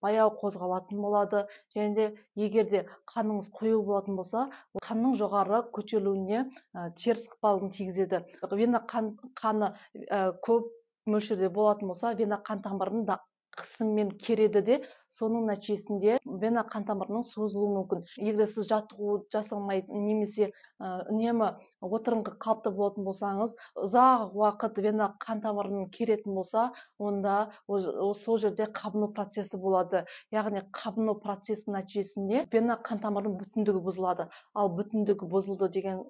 баяу қозғалатын болады. Және де егер де қаныңыз қою болатын болса, қанның жоғары көтерілуіне теріс ықпалын тигізеді. Вена қаны көп мөлшерде болатын болса, вена қан тамырының да қысыммен кереді де, соның нәтижесінде вена қан тамырының созылуы мүмкін. Егер сіз жаттығу жасамай немесе үнемі отырыңқы қалыпты болатын болсаңыз, ұзақ уақыт вена қан тамырының керетін болса, онда сол жерде қабыну процесі болады. Яғни қабыну процесінің нәтижесінде вена қан тамырының бүтіндігі бұзылады. Ал бүтіндігі бұзылды деген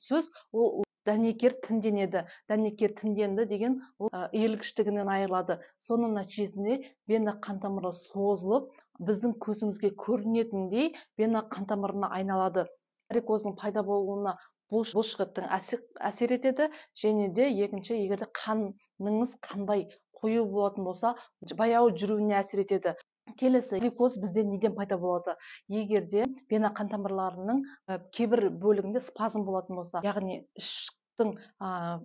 сөз ол дәнекер тінденеді. Дәнекер тінденді деген ол иілгіштігінен айырылады. Соның нәтижесінде вена қан тамыры созылып, біздің көзімізге көрінетіндей вена қан тамырына айналады. Варикоздың пайда болуына бұлшықеттің әсер етеді. Және де екінші, егер де қаныңыз қандай қою болатын болса, баяу жүруіне әсер етеді. Келесі, варикоз бізде неден пайда болады? Егер де вена қан тамырларының кейбір бөлігінде спазм болатын болса, яғни іштің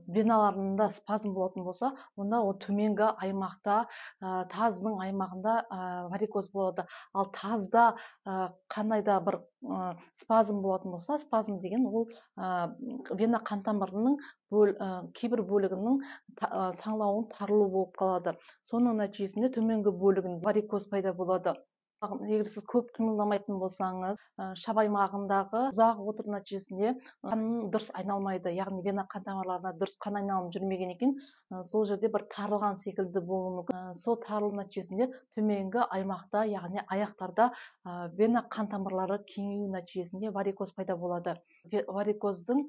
веналарында спазм болатын болса, онда ол төменгі аймақта, тазының аймағында варикоз болады. Ал тазда қандай да бір спазм болатын болса, спазм деген ол вена қан тамырының кейбір бөлігінің саңлауының тарылуы болып қалады. Соның нәтижесінде төменгі бөлігінде варикоз пайда болады. Егер сіз көп қимылдамайтын болсаңыз, шап аймағындағы ұзақ отыру нәтижесінде қан дұрыс айналмайды, яғни вена қан тамырларына дұрыс қан айналым жүрмеген екен, сол жерде бір тарылған секілді болуы мүмкін. Сол тарылу нәтижесінде төменгі аймақта, яғни аяқтарда вена қан тамырлары кеңею нәтижесінде варикоз пайда болады. Варикоздың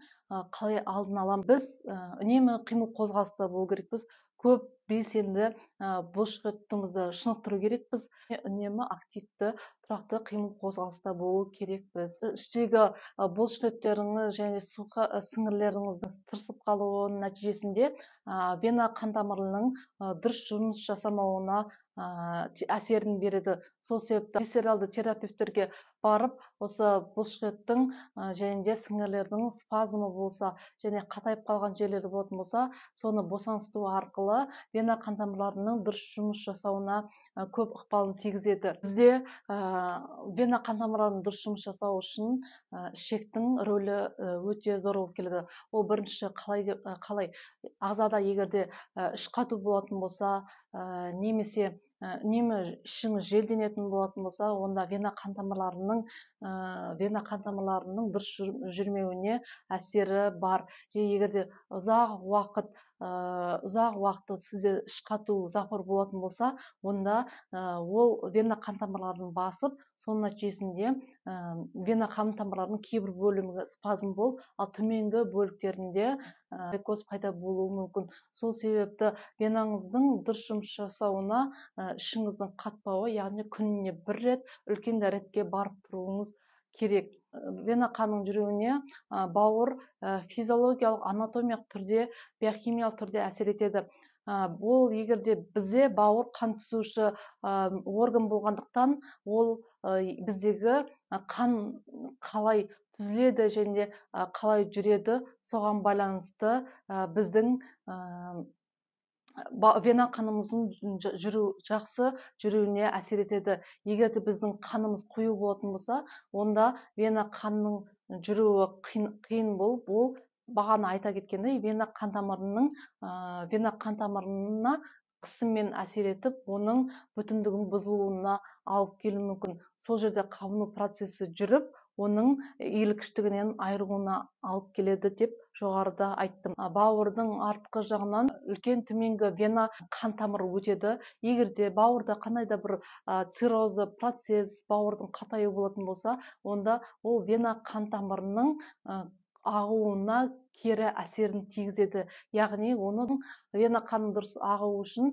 қалай алдын аламыз? Біз үнемі қимыл қозғалыста болу керекпіз. Көп Белсенді бұлшықетімізді шынықтыру керекпіз. Үнемі активті, тұрақты қимыл қозғалыста болу керекпіз. Іштегі бұлшықеттеріңіз және сіңірлеріңіздің тырысып қалуының нәтижесінде вена қан тамырының дұрыс жұмыс жасамауына әсерін береді. Сол себепті висцералды терапевттерге барып, осы бұлшықеттің және де сіңірлердің спазмы болса және қатайып қалған жерлері болатын болса, соны босаңсыту арқылы вена қан тамырларының дұрыс жұмыс жасауына көп ықпалын тигізеді. Бізде вена қан тамырларының дұрыс жұмыс жасау үшін ішектің рөлі өте зор болып келеді. Ол бірінші қалай ағзада егер де іш қату болатын болса, немесе үнемі ішіңіз желденетін болатын болса, онда вена қан тамырларының дұрыс жүрмеуіне әсері бар. Және егер де ұзақ уақыт сізде іш қату, запор болатын болса, онда ол вена қан тамырларын басып, соның нәтижесінде вена қан тамырларының кейбір бөлімі спазм болып, ал төменгі бөліктерінде варикоз пайда болуы мүмкін. Сол себепті венаңыздың дұрыс жұмыс жасауына ішіңіздің қатпауы, яғни күніне бір рет үлкен дәретке барып тұруыңыз керек. Вена қанның жүруіне бауыр физиологиялық, анатомиялық түрде, биохимиялық түрде әсер етеді. Ол егер де бізде бауыр қан түзуші орган болғандықтан, ол біздегі қан қалай түзіледі және қалай жүреді, соған байланысты біздің вена қанымыздың жүру, жақсы жүруіне әсер етеді. Егер де біздің қанымыз қою болатын болса, онда вена қанының жүруі қиын болып, ол бағана айта кеткендей вена қан тамырына қысыммен әсер етіп, оның бүтіндігінің бұзылуына алып келуі мүмкін. Сол жерде қабыну процесі жүріп, оның иілгіштігінен айыруына алып келеді деп жоғарыда айттым. Бауырдың артқы жағынан үлкен төменгі вена қан тамыры өтеді. Егер де бауырда қандай да бір циррозы процесс, бауырдың қатаюы болатын болса, онда ол вена қан тамырының ағуына кері әсерін тигізеді. Яғни оның вена қанының дұрыс ағуы үшін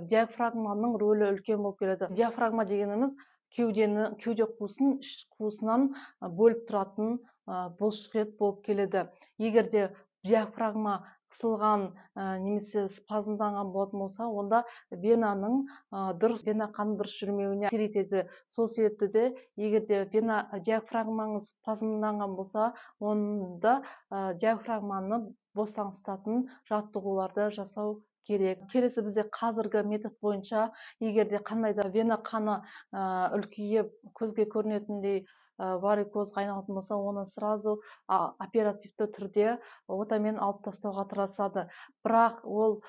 диафрагманың рөлі үлкен болып келеді. Диафрагма дегеніміз кеудені, кеуде қуысын іш қуысынан бөліп тұратын бұлшықет болып келеді. Егер де диафрагма қысылған немесе спазмданған болатын болса, онда венаның дұрыс, вена қанының дұрыс жүрмеуіне әсер етеді. Сол себепті де егер де вена диафрагмаңыз спазмданған болса, онда диафрагманы босаңсытатын жаттығуларды жасау керек. Келесі бізде қазіргі метод бойынша, егер де қандай да вена қаны үлкейіп, көзге көрінетіндей варикозға айналатын болса, оны сразу оперативті түрде отамен алып тастауға тырысады. Бірақ ол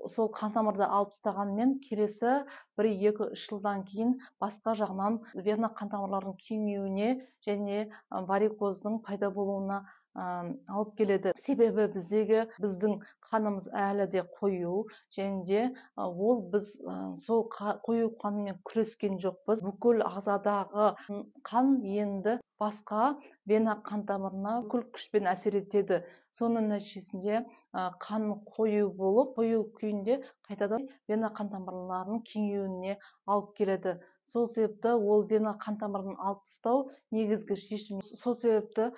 сол қан тамырды алып тастағанмен, келесі 1, 2, 3 жылдан кейін басқа жағынан вена қан тамырларының кеңеюіне және варикоздың пайда болуына алып келеді. Себебі біздегі, біздің қанымыз әлі де қою және де ол біз сол қою қанмен күрескен жоқпыз. Бүкіл ағзадағы қан енді басқа вена қан тамырына бүкіл күшпен әсер етеді. Соның нәтижесінде қан қою болып, қою күйінде қайтадан вена қан тамырларының кеңеюіне алып келеді. Сол себепті ол вена қан тамырын алып тастау негізгі шешім. Сол себепті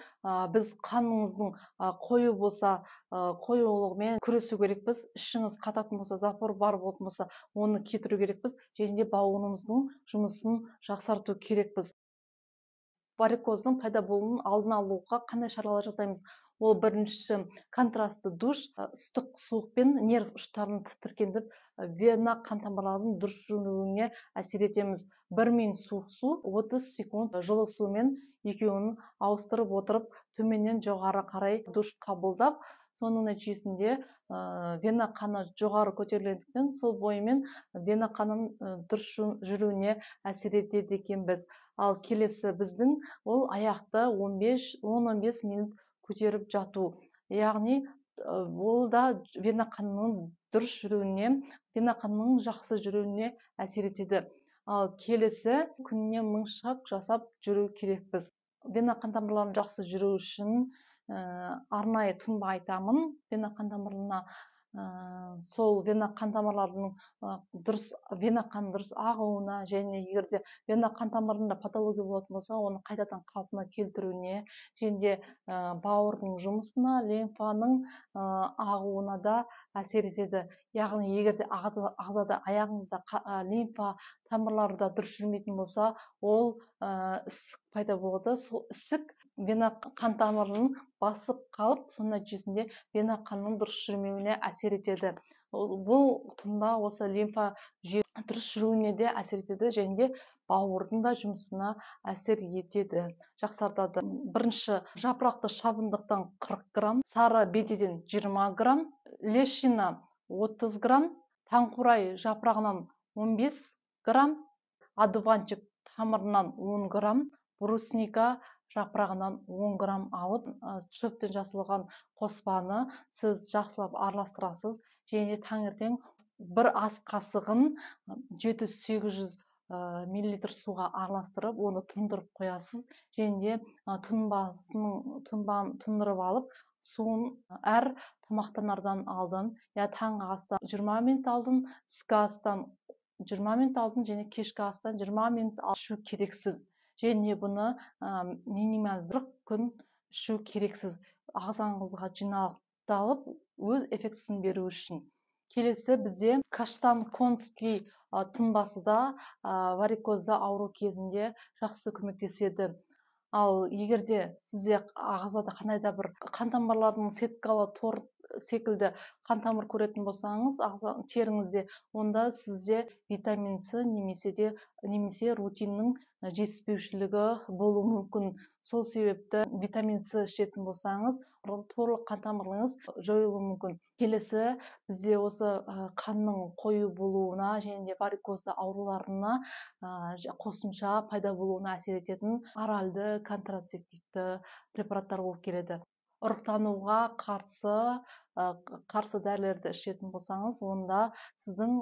біз қаныңыздың қою болса, қоюлығымен күресу керекпіз. Ішіңіз қататын болса, запор бар болатын болса, оны кетіру керекпіз және де бауырымыздың жұмысын жақсарту керекпіз. Варикоздың пайда болуының алдын алуға қандай шаралар жасаймыз? Ол бірінші контрастты душ, ыстық суықпен нерв ұштарын тітіркендіріп, вена қан тамырларының дұрыс жүруіне әсер етеміз. 1 минут суық су, 30 секунд жылы сумен екеуін ауыстырып отырып, төменнен жоғары қарай душ қабылдап, соның нәтижесінде вена қаны жоғары көтерілгендіктен, сол бойымен вена қанының дұрыс жүруіне әсер етеді екенбіз. Ал келесі біздің ол аяқты 15 10-15 минут көтеріп жату, яғни ол да вена қанының дұрыс жүруіне, вена қанының жақсы жүруіне әсер етеді. Ал келесі күніне 1000 шаг жасап жүру керекпіз. Вена қан тамырларының жақсы жүру үшін арнайы тынба айтамын. Вена қан тамырына Сол вена қан тамырларының дұрыс, вена қан дұрыс ағуына және егер де вена қан тамырында патология болатын болса, оны қайтадан қалпына келтіруіне және де бауырдың жұмысына, лимфаның ағуына да әсер етеді. Яғни егер де ағзада, аяғыңызда лимфа тамырлары да дұрыс жүрмейтін болса, ол ісік пайда болады. Сол ісік вена қан тамырын басып қалып, соның нәтижесінде вена қанның дұрыс жүрмеуіне әсер етеді. Бұл тұнба осы лимфа жүйесі дұрыс жүруіне де әсер етеді және де бауырдың да жұмысына әсер етеді, жақсартады. Бірінші жапырақты шабындықтан 40 грамм, сары бедеден 20 грамм, лещина 30 грамм, таңқурай жапырағынан 15 грамм, одуванчик тамырынан 10 грамм, брусника жапырағынан 10 грамм алып, шөптен жасалған қоспаны сіз жақсылап араластырасыз және таңертең бір ас қасығын 700-800 миллилитр суға араластырып, оны тұндырып қоясыз және де тұнбаны тұндырып алып, суын әр тамақтанардан алдын, я таңғы астан 20 минут алдын, түскі астан 20 минут алдын және кешкі астан 20 минут ішу керексіз. Және бұны минимал 40 күн ішу керексіз, ағзаңызға жинақталып өз эффектісін беру үшін. Келесі бізде каштан конский тұнбасы да варикозды ауру кезінде жақсы көмектеседі. Ал егер де сізде ағзада қандай да бір қан тамырларының сеткалы тор секілді қан тамыр көретін болсаңыз, ағза теріңізде, онда сізде витамин С немесе рутиннің жетіспеушілігі болуы мүмкін. Сол себепті витамин С ішетін болсаңыз, торлы қан тамырларыңыз жойылуы мүмкін. Келесі бізде осы қанның қою болуына және де варикозды ауруларына қосымша пайда болуына әсер ететін оралды контрацептивті препараттар болып келеді. Ұрықтануға қарсы дәрілерді ішетін болсаңыз, онда сіздің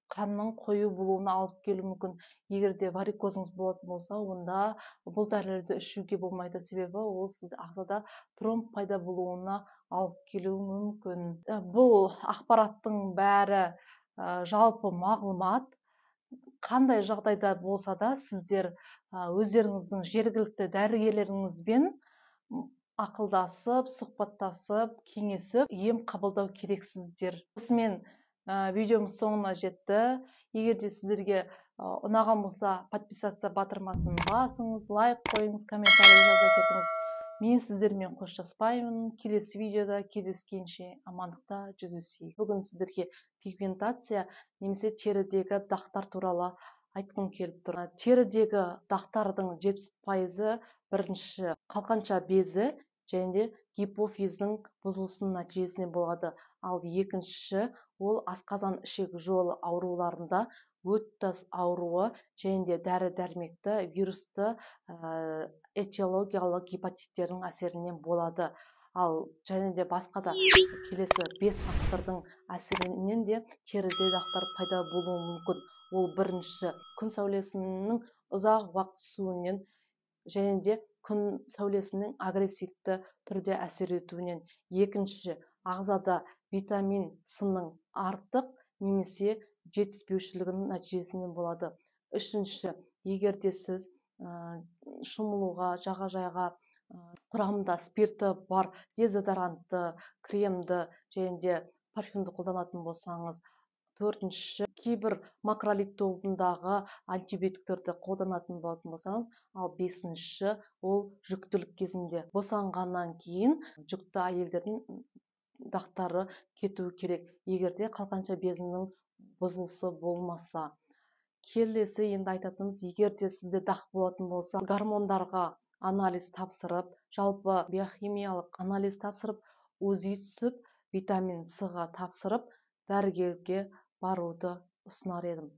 қанның қою болуына алып келуі мүмкін. Егер де варикозыңыз болатын болса, онда бұл дәрілерді ішуге болмайды, себебі ол сізді ағзада тромб пайда болуына алып келуі мүмкін. Бұл ақпараттың бәрі жалпы мағлұмат. Қандай жағдайда болса да сіздер өздеріңіздің жергілікті дәрігерлеріңізбен ақылдасып, сұхбаттасып, кеңесіп, ем қабылдау керексіздер. Осымен видеомыз соңына жетті. Егер де сіздерге ұнаған болса, подписаться батырмасын басыңыз, лайк қойыңыз, комментарий жаза кетіңіз. Мен сіздермен қоштаспаймын. Келесі видеода кездескенше амандықта жүздесейік. Бүгін сіздерге пигментация немесе терідегі дақтар туралы айтқым келіп тұр. Терідегі дақтардың 70% бірінші қалқанша безі және де гипофиздің бұзылысының нәтижесінен болады. Ал екінші ол асқазан ішек жолы ауруларында өт тас ауруы және де дәрі-дәрмекті, вирусты, этиологиялық гепатиттердің әсерінен болады. Ал және де басқа да келесі 5 фактордың әсерінен де теріде дақтар пайда болуы мүмкін. Ол бірінші күн сәулесінің ұзақ уақыт түсуінен және де күн сәулесінің агрессивті түрде әсер етуінен. Екінші, ағзада витамин С-ның артық немесе жетіспеушілігінің нәтижесінен болады. Үшінші, егер де сіз шомылуға, жағажайға құрамында спирті бар дезодорантты, кремді және де парфюмді қолданатын болсаңыз. Төртінші, кейбір макролид тобындағы антибиотиктерді қолданатын болатын болсаңыз. Ал бесінші, ол жүктілік кезінде босанғаннан кейін жүкті әйелдердің дақтары кетуі керек, егер де қалқанша безінің бұзылысы болмаса. Келесі енді айтатынымыз, егер де сізде дақ болатын болса, гормондарға анализ тапсырып, жалпы биохимиялық анализ тапсырып, УЗИ түсіп, витамин С-ға тапсырып, дәрігерге баруды ұсынар едім.